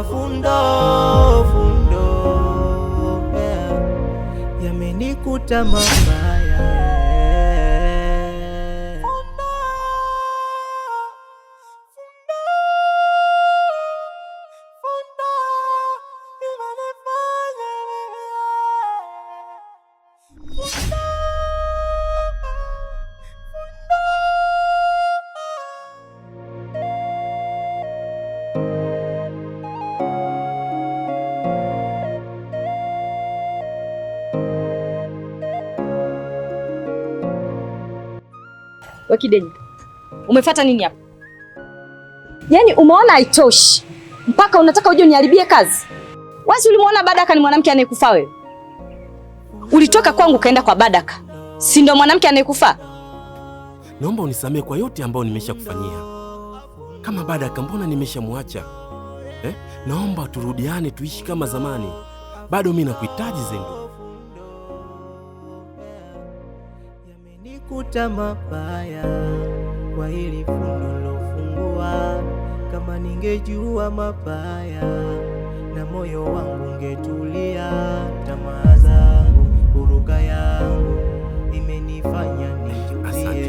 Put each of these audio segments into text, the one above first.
Afundo fundo, yeah. Yamenikuta mabaya, yeah. Fundo, fundo, fundo, imenifanya mimi, fundo, fundo. We Kidenyi, umefuata nini hapa? Yaani umeona haitoshi mpaka unataka uje uniharibie kazi? Wewe ulimuona Badaka ni mwanamke anayekufaa wewe? Ulitoka kwangu ukaenda kwa Badaka, si ndio mwanamke anayekufaa? Naomba unisamehe kwa yote ambayo nimeshakufanyia. Kama Badaka, mbona nimeshamwacha eh? Naomba turudiane, tuishi kama zamani. Bado mimi nakuhitaji Zendu. Yamenikuta mabaya kwa hili fundo lofungua. Kama ningejua mabaya na moyo wangu ungetulia. Tamaa zangu, huruka yangu imenifanya nijutie. Asante.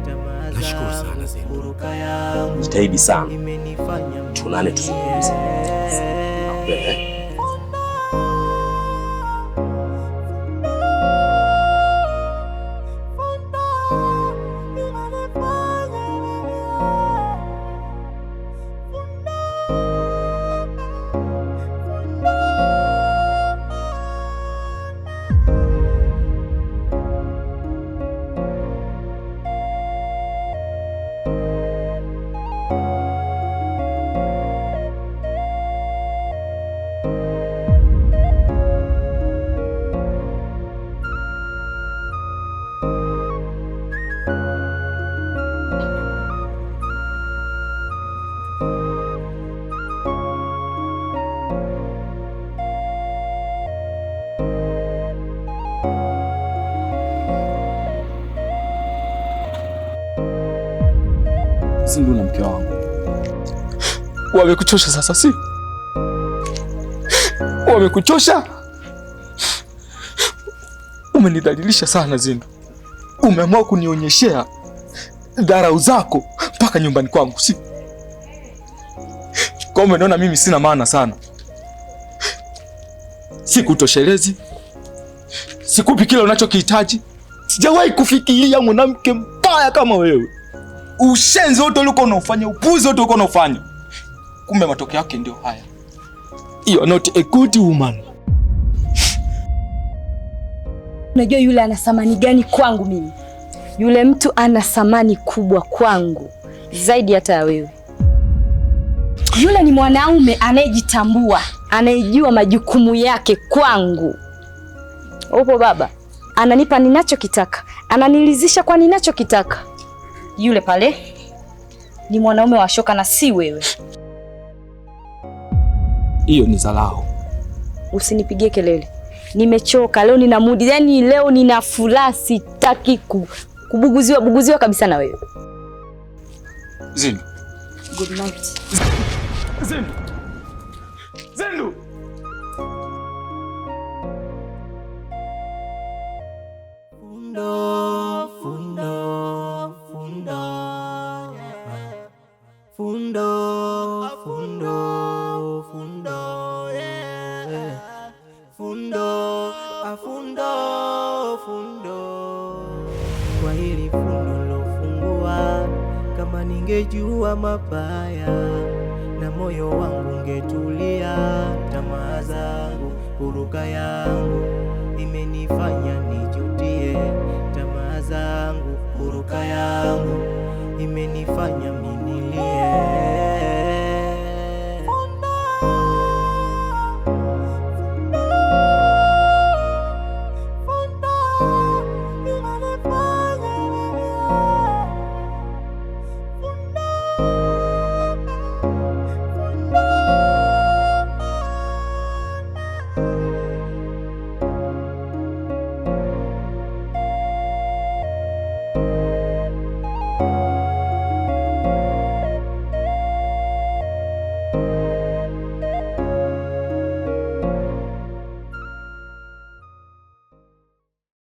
Tamaa Nashukuru sana, zangu, Zendu. huruka yangu Jitahidi sana, imenifanya tuonane, tuzungumze. Nakupenda, eh? Zindu na mke wangu wamekuchosha sasa, si wamekuchosha? Umenidhalilisha sana Zindu, umeamua kunionyeshea dharau zako mpaka nyumbani kwangu, si kwa umeniona mimi sina maana sana, sikutoshelezi, sikupi kile unachokihitaji. Sijawahi kufikiria mwanamke mbaya kama wewe. Ushenzi wote ulikuwa unaofanya, upuzi wote ulikuwa unaofanya, kumbe matokeo yake ndio haya. You are not a good woman. Unajua yule ana thamani gani kwangu mimi? Yule mtu ana thamani kubwa kwangu zaidi hata ya wewe. Yule ni mwanaume anayejitambua, anayejua majukumu yake kwangu. Upo baba, ananipa ninachokitaka, ananilizisha kwa ninachokitaka. Yule pale ni mwanaume wa shoka na si wewe. Hiyo ni dharau. Usinipigie kelele, nimechoka leo, nina mudi yani, leo nina furaha, sitaki kubuguziwa buguziwa kabisa na wewe. Zindu. Good night. Zindu. Zindu. Fundo, fundo, fundo, yeah. Fundo, fundo, fundo, yeah. Fundo, afundo, fundo. Kwa hili fundo lofungua, kama ningejua mabaya na moyo wangu ungetulia. Tamaa zangu, huruka yangu imenifanya nijutie. Tamaa zangu, huruka yangu imenifanya mimi